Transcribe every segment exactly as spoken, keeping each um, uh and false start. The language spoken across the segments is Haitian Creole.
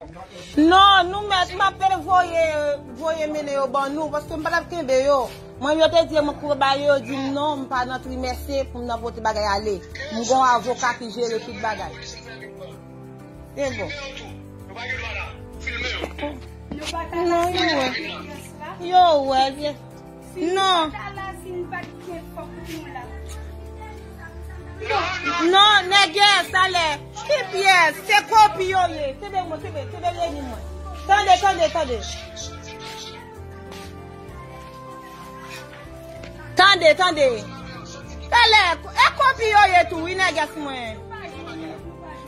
Non, nou mèt, m ap voye, voye mennen yo ban nou, paske m pa t ap kenbe yo. Mwen, yo te di m kouri ba yo, yo di m non, m pa nan trimès pou m nan pote bagay ale. M gon avoka ki jere tout bagay. Se bon. Non, yo wè. Yo wè, byen. Non. Non, nègès, talè. Ki pyès? Se kopi yo ye. Kenbe mwen, kenbe, kenbe Reni mwen. Tande, tande, tande. Tande, tande. Talè, e kopi yo ye tou, wi, nègès mwen.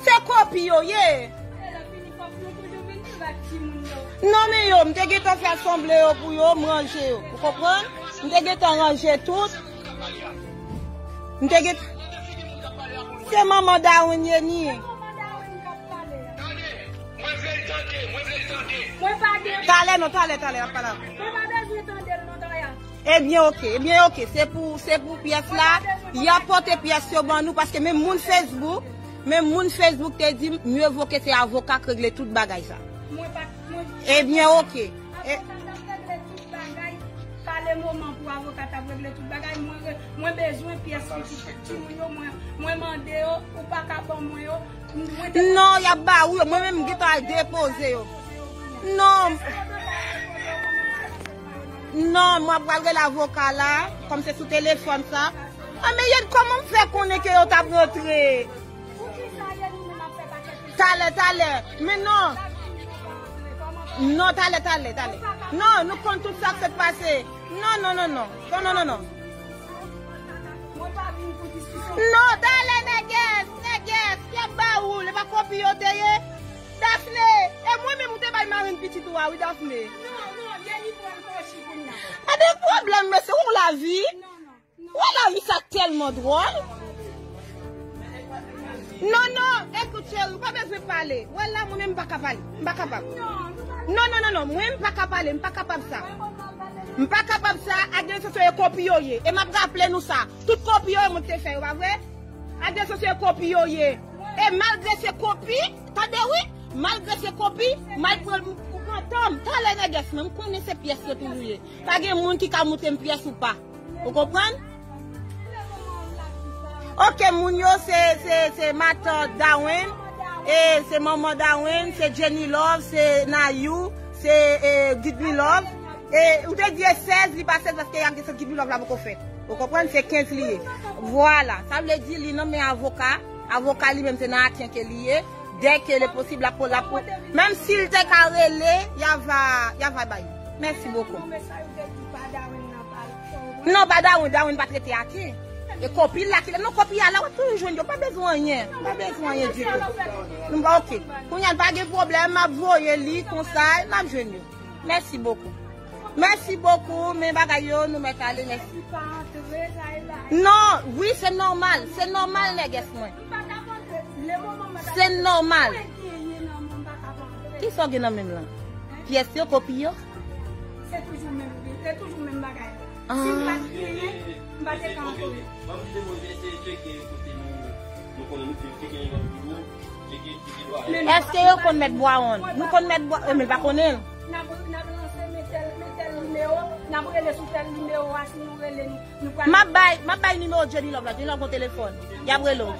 Se kopi yo ye. Non, men yo, m te gentan fè sanble yo pou yo, m ranje yo. Ou konprann? M te gentan ranje tout. M te gentan. Se manman Darwin ye ni. Talè non, talè, talè, ap pale. Ebyen, oke, ebyen, oke. Se pou, se pou pyès la. Y ap pote pyès yo ban nou, paske menm moun Facebook, menm moun Facebook te di m, mye vo ke se avoka k regle tout bagay sa. Ebyen, oke. E- Pale moman pou avoka t ap regle tout bagay. Mwen re-, mwen bezwen pyès pitit timoun yo, mwen, mwen mande yo, ou pa ka ban mwen yo. Non, y ap ba ou yo. Mwen menm, m gentan al depoze yo. Non. Non, mwen ap pral rele avoka la, kòm se sou telefòn sa. A, men Yed, kòman m fè konnen ke yo t ap rantre? Talè, talè. Men non. Non, talè, talè, talè. Non, nou konn tout sa k sot pase. Non, non, non, non. Non, non, non, non. Non, talè, nègès, nègès, y ap ba ou, li pa kopi yo te ye. Dafne, e mwen menm ou te bay marenn pitit ou a, wi, Dafne. Pa de pwoblèm, mesye, ou lavi. Wè lavi sa tèlman dwòl. Non, non, ekout cheri, ou pa bezwen pale. Wè la, mwen menm m pa ka pale. M pa kapab. Non, non, non, non, mwen m pa ka pale, m pa kapab sa. M pa kapab sa, agresyon se kopi yo ye. E m ap raple nou sa. Tout kopi yo ye mwen te fè yo, pa vre? Agresyon se kopi yo ye. E malgre se kopi, tande wi, malgre se kopi, m al pran, m pran tan m. Talè nègès mwen, m konnen se pyès yo toujou ye. Pa gen moun ki ka moute m pyès ou pa. Ou konprann? Oke, moun yo, se, se, se matant Darwin, e se manman Darwin, se Jenny Love, se Nayou, se, e, Gidmi Love. E ou te di e sèz, li pa sèz paske agresyon Gidmi Love la poko fèt. Ou konprann? Se kenz li ye. Vwala. Sa vle di li nan men avoka. Avoka li menm se nan atyen ke li ye. Dè ke le posib, l ap, l ap, menm si l te ka rele, y a va, y a va bay. Mèsi bokou. Non, pa Darwin, Darwin pa trete atyen. E kopi l la ki la. Non, kopi a la, w ap toujou jwenn yo. Pa bezwen anyen. Pa bezwen anyen ditou. Nou pa oke. Kounye a, pa gen pwoblèm, m ap voye li konsa, m ap jwenn yo. Mèsi bokou. Mèsi bokou, men bagay yo, nou mèt ale, mèsi. Non, wi, se nòmal. Se nòmal, nègès mwen. Se nòmal. Kisa w gen nan men m lan? Pyès yo, kopi yo? Se toujou menm, se toujou menm bagay. Ah. Si m pa t genyen, m pa te ka antre. Èske yo konn mèt Bwawon? Nou konn mèt Bwa-, e, men pa konnen l. N ap, n ap lanse men tèl, men tèl nimewo, n ap rele sou tèl nimewo a, si nou rele nou, nou pral. M ap bay, m ap bay nimewo Jenny Love la, Jenny Love gon telefòn. Y ap rele w.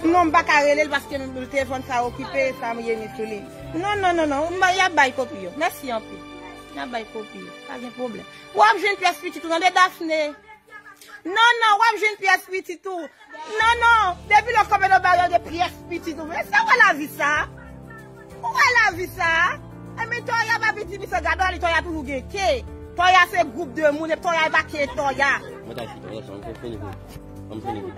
Non, m pa ka rele l paske telefòn sa okipe, sa m ye ni sou li. Non, non, non, non, m ba-, y ap bay kopi yo. Mèsi anpil. Y ap bay kopi yo. Pa gen pwoblèm. W ap jwenn pyès pitit ou tande, Dafne. Non, non, w ap jwenn pyès pitit ou. Non, non, depi lè w kanpe nan bagay de pyès pitit ou. Men sa w wè lavi sa? Ou wè lavi sa? E men Toya pa piti, misye gade li, Toya toujou gen ke. Toya se gwoup de moun, e Toya e pa ke Toya. Mwen ta chita, mwen ta chita, mwen fini pou. Mwen fini pou.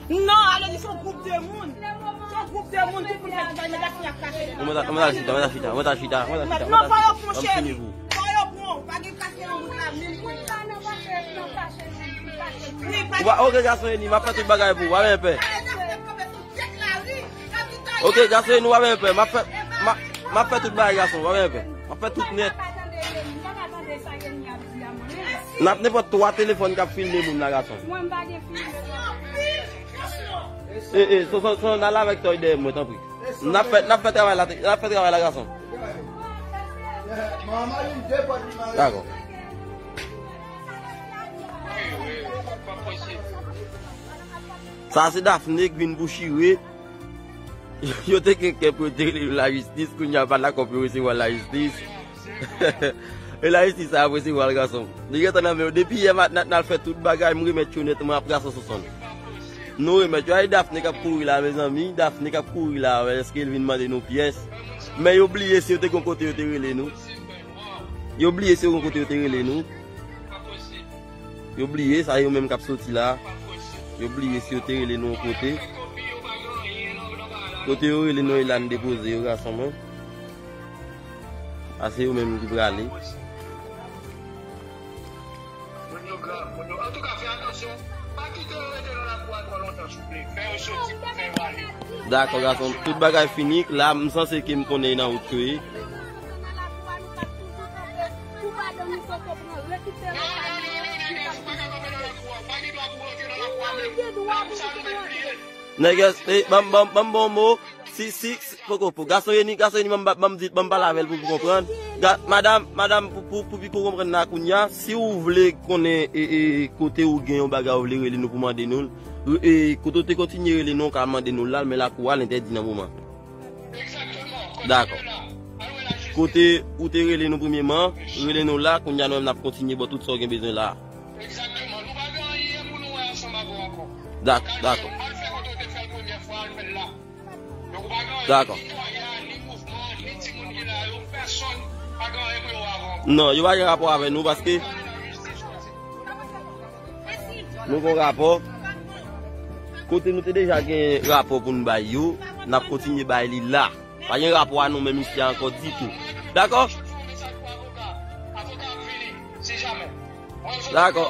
Non, ale di se yon gwoup de moun. Se yon gwoup de moun ki pou fè ti bagay, men ta fini ap kache. Mwen ta, mwen ta chita, mwen ta chita, mwen ta chita, mwen ta chita. Non, fò yo pran cheri. Fò yo pran, pa gen kache nan wout la, menm kounye a. Ou pa, oke, gason Eni, m ap fè tout bagay pou ou, pa gen pè. Oke, gason Eni, ou pa gen pè, m ap fè, m ap, m ap fè tout bagay, gason, pa gen pè. M ap fè tout nèt. N ap nenpòt twa telefòn k ap filme moun la, gason. Mwen, m pa gen filme. E, e, so, so, so, n al avèk Toy dèyè mwen, tanpri. N ap fè, n ap fè travay la, n ap fè travay la, gason. Dakò. Sa se Daphné k vin pou chire. Yo te gen kè pou yo te rele yo lajistis, kounye a pa dakò pou yo resevwa lajistis. E lajistis sa ap resevwa l, gason. Li gentan nan men yo. Depi yè maten n al fè tout bagay, m remèt yo nètman apre a san swasant. Nou remèt yo. Ay, Daphné k ap kouri la, mezanmi. Daphné k ap kouri la, èske l vin mande nou pyès? Men yo bliye si yo te gen kote yo te rele nou. Yo bliye si yo gen kote yo te rele nou. Yo bliye, sa yo menm k ap soti la. Yo bliye si yo te rele nou yon kote. Kote yo rele nou, e la n depoze yo, gason mwen. A, se yo menm ki prale. Moun yo grav, moun yo. Antouka, fè atansyon. Pa kite yo rete nan lakou a twò lontan, souple. Fè yo soti, fè yo ale. Dakò, gason. Tout bagay fini. La, m sanse ke m konnen nan wout yo ye. Nèg yo, eh, ban m, ban m, ban m bon mo. Si, si, si, poko, poko. Gason Yeni, gason Yeni, ban m, ban m di, ban m pale avè l pou, pou konprann. Ga-, madanm, madanm, pou, pou, pou piko konprann la kounya, si ou vle konnen, e, e, kote ou gen yon bagay ou vle rele nou pou mande nou l, e, kote ou te kontinye rele nou, ou ka mande nou l la, men lakou a l entèdi nan moman. Dakò. Kote ou te rele nou premyeman, rele nou la, kounya nou menm n ap kontinye ba w tout sa w gen bezwen la. Dakò, dakò. Dakò. Non, yo pa gen rapò avè nou paske nou gon rapò. Kote nou te deja gen rapò pou n bay yo, n ap kontinye bay li la. Pa gen rapò a nou menm isi a ankò ditou. Dakò? Dakò.